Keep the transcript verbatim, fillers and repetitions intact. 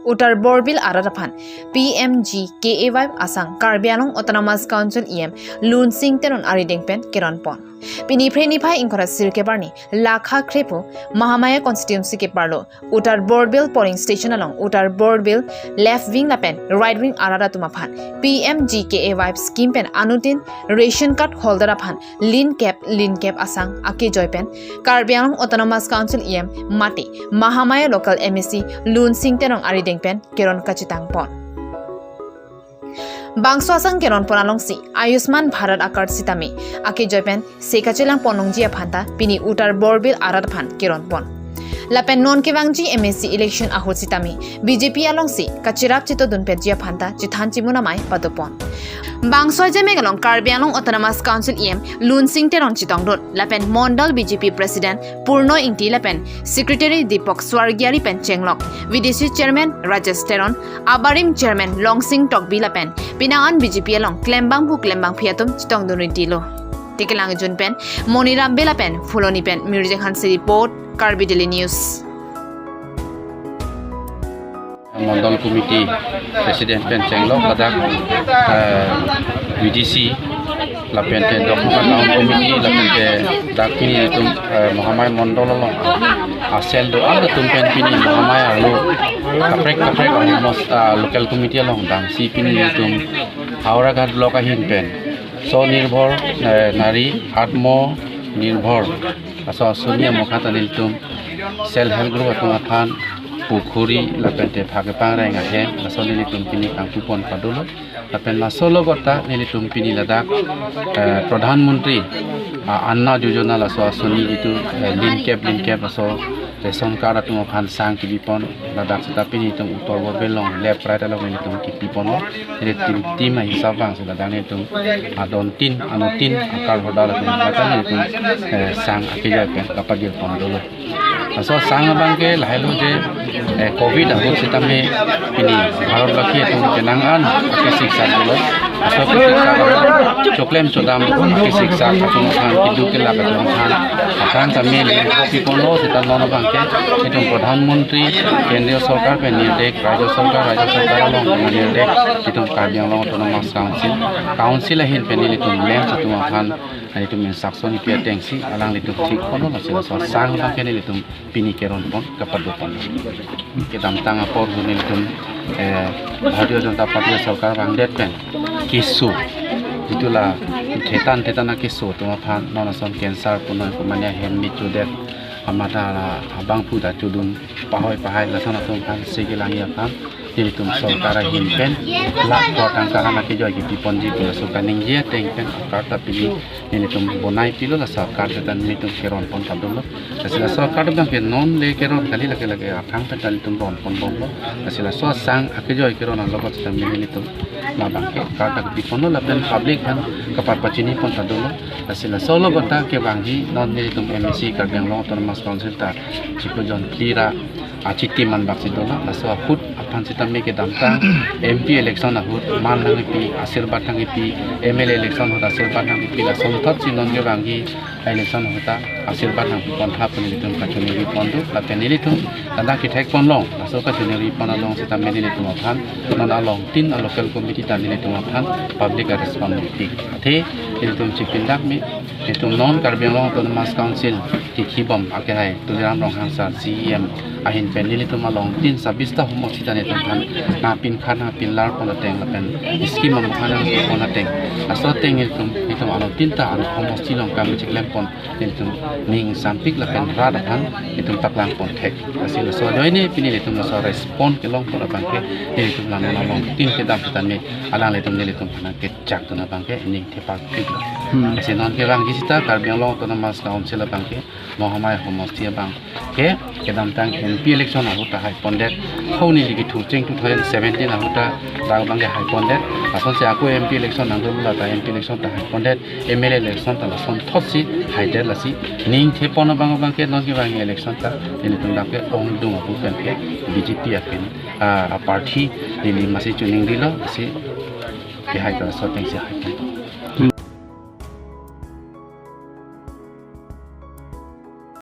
Uttar Borbil arat aphan P M G K A Y asang Karbi Anglong Autonomous Council E M Lunsing Teron arideng pen keron pon. Pini Phre niphai ingkoi ra sirkep arni Lakha Krepo Mahamaya constituency keparlo Uttar Borbil polling station along Uttar Borbil left wing lapen right wing arat atum aphan P M G K A Y scheme pen anuttin ration card holder aphan lin kep lin kep asang akejoi pen Karbi Anglong Autonomous Council E M mate Mahamaya local M A C Lunsing Teron arideng pen keron kachetang pon. Bangso asang keron pon alongsi Ayushman Bharat a-card sitame akejoi pen se kachelang pon longji aphanta pini Uttar Borbil arat aphan keron pon. Lapen non kevangji M A C election ahut sitame B J P alongsi kacherap chetodun petji aphanta chethan chimun amei pado pon. Bangso ajeme along Karbi Anglong Autonomous Council E M Lunsing Teron chetongdun lapen Mondol B J P President Purno Ingti lapen Secretary Deepak Swargiari pen chenglok, V D C Chairman Rajesh Teron, abarim Chairman Longsing Tokbi lapen penang an B J P along klembangpo klembangphi atum chetongdun rintilo. Tikelang jun pen Moniram Bey lapen Phuloni pen Mirjekhan si report, Karbi Daily News. Mondol Committee President pen chenglok ladak, eh, V D C lapen te Dokmoka Town Committee lapen te dak pini itum, eh, Mahamaya Mondol along a-cell do-an atum pen pini Mahamaya arlo kaprek kaprek ahormu, ah, local committee along damsi pini itum Howraghat block ahin pen Sonirbhor, eh, Nari Atmanirbhor laso asoni amokha ta nelitum self help group atum aphan pukhuri lapen te phak kepangreng ahem laso nelitum pini kangpu pon padolo. Lapen laso logot ta nelitum pini ladak, eh, Pradhan Mantri, ah, Anna Yojana laso asoni itum, eh, lin kep lin kep laso ration card atum aphan sang kebi pon, ladak seta pini itum Uttar Borbil along left right along nelitum kepi ponlo. Nelitum team ahisap abang seta ladak nelitum adon tin, anuttin, a-card holder atum aphan nelitum, eh, sang akejoi pen kapajir pon dolo. Laso sang abang ke lahelo je, eh, covid ahut sitame pini Bharat baki atum penang an akesik sak dolo. Laso akesik sak, choklem chodam akesik sak atum aphan, keduk kelak atum aphan, aphan kami lin kopi ponlo seta non abang ke itum Pradhan Mantri, Kendriya Sorkar pen nirdek, Rajya Sorkar, Rajya Sorkar along pen nirdek, itum Karbi Anglong Autonomous Council, Council ahin pen nelitum men atum aphan, nelitum instruction kepi atengsi alanglitum thik ponlo, lasi laso sang abang ke nelitum pini keron pon kapado pon. Kedamtang apor hu nelitum, eh, Bharatiya Janata Party sorkar vangdet pen keso, itum la thetan thetan akeso atum aphan, non ason cancer punoi kumania hem mi chudet, amada la abangphu ta chudun pahoi pahai lason atum aphan se kelangji aphan nelitum sorkar ahin pen lakh kotang kahan akejoi kepi ponji pu laso kaningje ateng pen a-card ta pini nelitum bonai pilo, laso a-card ta nelitum keron pon padolo. Lasi laso a-card abang ke non le keron kali, lake lake aphang pen ta nelitum ron pon bomlo. Lasi laso asang akejoi keron alogot seta nelitum labang ke a-card ta kepi ponlo lapen public aphan kapat pachini pon padolo. Lasi laso logot ta kevangji non nelitum M A C Karbi Anglong Autonomous Council ta chiklo jon phli ra achitim anbak si dolo. Laso ahut aphan sitame kedamtang M P election ahut man nangkepi, asirbad nangkepi, M L A election ahut asirbad nangkepi, lasonthotsi non kevangji election ahut ta asirbad nangpi pon tha pu nelitum kachiningri pon do, lapen nelitum tanda kethek pon long, laso kachiningri pon along sitame nelitum aphan, non along tin a-local committee ta nelitum aphan public a-responsibility. Athe nelitum chipindak me, nelitum non Karbi Anglong Autonomous Council kekhibom akehai Tuliram Ronghang sir C E M ahin pen nelitum along tin sabista humok sita nelitum aphan nangpinkha nangpinlar pon ateng lapen scheme amokha nangpi pon ateng, laso ateng nelitum, nelitum along tin ta an homosti along kam chiklem pon nelitum ning sampik lapen rat aphan nelitum taklang pon thek. Lasi laso ajoine pini nelitum laso respond kelong pon abang ke nelitum la non along tin kedam sitame alanglitum nelitum aphan kechak dun abang ke ning thepak piklo. Hmm. Lasi non kevangji sita Karbi Anglong Autonomous Council abang ke Mahamaya homosti abang ke kedamtang M P election ahut ta hai pondet, hau neli kethurcheng two thousand seventeen ahut ta dak abang ke hai pondet. Lasonsi ako M P election nangdolo, lata M P election ta hai pondet, M L A election ta lasonthotsi haidet, lasi ning the pon abang abang ke non kevang election ta nelitum dak ke ongdung aphu pen ke B J P apen, ah, a-party neli masi chuningrilo, lasi kehai ta laso atengsi hai pon.